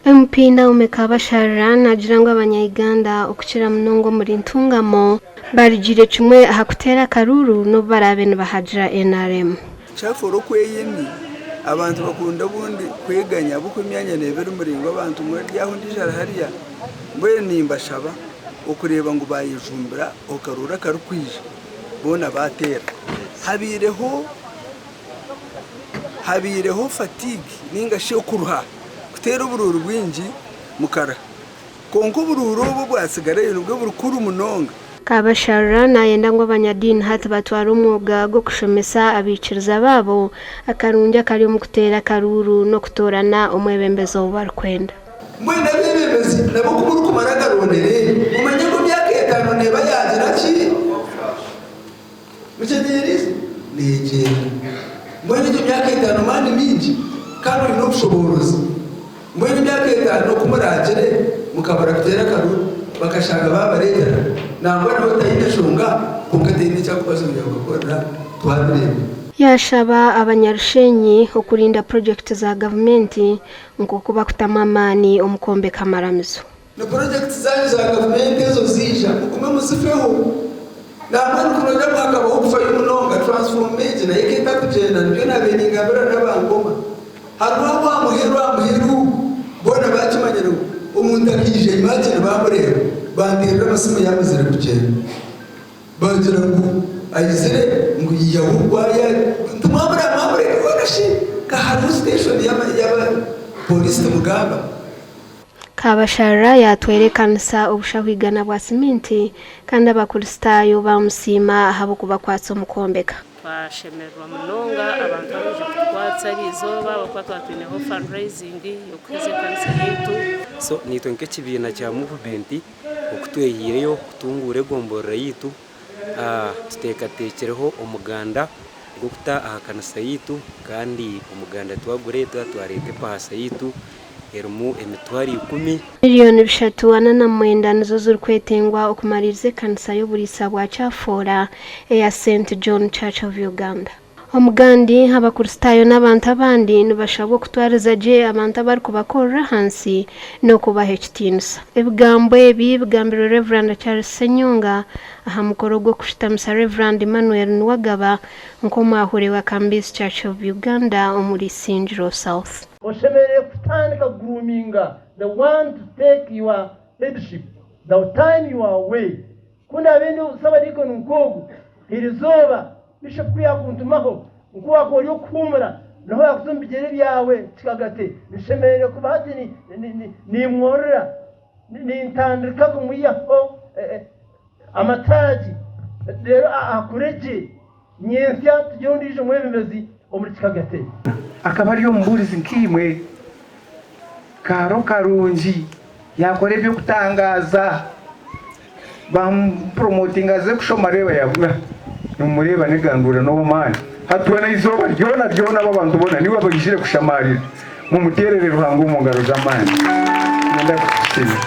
MP Naome Kabasharira naagira ngu abanya-Uganda okukira munonga omuri Ntungamo barugiire kimwe aha kuteera akaruuru n'obu baraabe nibahagira NRM. Kyafoora okweyemi, abantu bakunda obundi kweganya ahabw'okuba emyanya neeba eri miraingwa abantu omwe ari aha ondiijo ari hariya. Mbwenu nimbashaba okureeba ngu baayejumbira akaruuru akarikwija boona baateera. Habaireho habaireho fatigue nainga shi okuruha kuteera oburuuru bwingi mukaruha. Kwonka oburuuru obu obwatsigarayo nibwo burikuru munonga. Kabasharira nayenda ngu abanyadiini hati batware omwoga gw'okushomesa abaikiriza baabo akarungi akari omu kuteera akaruuru n'okutoorana omwebembezi ou barikwenda. Mbwenu abeebembezi nabo ku murikumara akarondere, mumanye ngu emyaka etaano neeba yaagira ki? Mukyetegyereze? Neegyenda. Mbwenu egyo myaka etaano maani mingi kandi oine obushoboorozi. Mbwenu emyaka etaano ku muraagire mukabura kuteera akaruru bakashanga baabareetera, nangwa nawe taine nshonga kwonka taine eki arikubaasa kugira ngu akakorera twabireeba. Yaashaba abanyarushenyi okurinda purojekiti za gavumenti nk'oku bakutamu amaani omu kwombeka amaramizo. Ni purojekiti zaanyu za gavumenti ezo ziija, mugume muzifeho. Nambwenu kunogira ngu hakabaho okufayo munonga, transformer egi nayo eka etakugyenda, nibyo naabaire ningambira n'aba Ngoma. Hariho aha muheru aha muheru, boona baakimanyire ngu omuntu akaija imagine baamureeba, banteerera amasimu yaamazire kugyenda. Baagira ngu aizire ngu yihaho orwaya, timwamureba mwamureka hoona shi ka hariho station y'aba police timugamba. Kabasharira yaatwera ekanisa obushahwigana bwa siminti kandi Abakurisitaayo baamusiima ahabw'okubakwatsa omu kwombeka. Twashemererwa munonga abantu abaija kutukwatsa eriizooba ahabw'okuba twaba twineho fundraising y'okuheza ekanisa yaitu. So naitwe nk'ekibiina kya movement oku twehiireyo kutunguura egomborora yaitu, tuteekateekireho omuganda gw'okuta aha kanisa yaitu kandi omuganda twagureeta twareeta epaasa yaitu erimu emitwaro ikumi. Miriyoni bishatu 49 nizo zirikwetengwa okumariiriza ekanisa y'oburiisa bwa Kyafoora eya Saint John Church of Uganda. Omugandi, Abakristaayo n'abantu abandi nibashabwa okutwariza gye abantu abarikubakorera ahansi n'okubaha ekitiinisa. Ebigambo ebi bigambirwe Rev. Charles Ssenyonga aha mukoro gw'okushutamisa Rev. Emmanuel Nuwagaba nk'omwahure wa Kambis Church of Uganda omuri Isingiro South. Oshemereire kutandika groominga the one to take your headship the time you are away. Ku ndaabe ndi Ssabadiikoni nk'ogu, erizooba Bishop ku yaakuntumaho nku waakuba ori okuhuumura, noha yaakuza omu bigyere byawe kikagate, nshemereire kuba hati nimworora, nintandika kumwihaho amataagi reero akure gye, nyentsya tugire ondiijo mwebembezi omuri kikagate. Akaba ari omubuurizi nkaimwe. Kaaro karungi, yaakora eby'okutangaaza. Bamupromotinga aze kushoma reeba yabura nimumureeba neganduura nowamaani hati weena eizooba ryoona ryoona abo abantu boona niwe baijire kushamarira mumuteerere Ruhanga omungaro zamaani niinyenda kukusiima.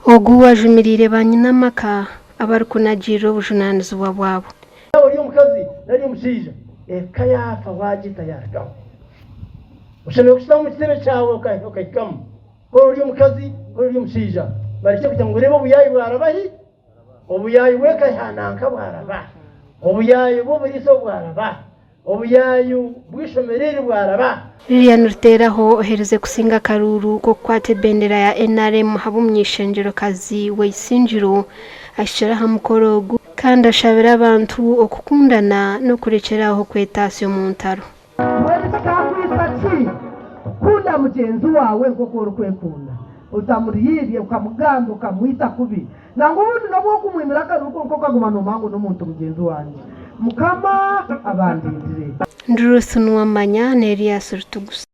Ogu ajumiriire ba nyina amaka abarikunagiirira obujunaanizibwa bwabo. Yaaba ori omukazi nari omushaija, eka yaafa waagita yaarugaho. Oshemereire kushutama omu kitebe kyawe okahikamu. Ku ori omukazi, ku ori omushaija, barekye kugira ngu reeba obuyaayi bwaraba hi? Obuyaayi bw'eka ya nanka bwaraba, obuyaayi bw'oburiisa bwaraba, obuyaayi bw'eishomero eri bwaraba. Lilian Ruteraho oherize kusinga akaruuru k'okukwata ebendera ya NRM ahabw'omuny'eishengyerokazi w'Isingiro ahikire aha mukoro ogu kandi ashabire abantu okukundana n'okurekyera aho kwetaasya omu ntaro. Mbwenu kikaakwitsa ki kukunda mugyenzi waawe nk'oku orikwekunda? Otamuriirye, okamugamba, okamwita kubi. Nangwa obundi n'obu okumwimira akaruru kwonka okaguma noomanya ngu n'omuntu mugyenzi wangye. Mukama abandindire. Ndi Ruth Nuwamanya na Elias Rutugusa.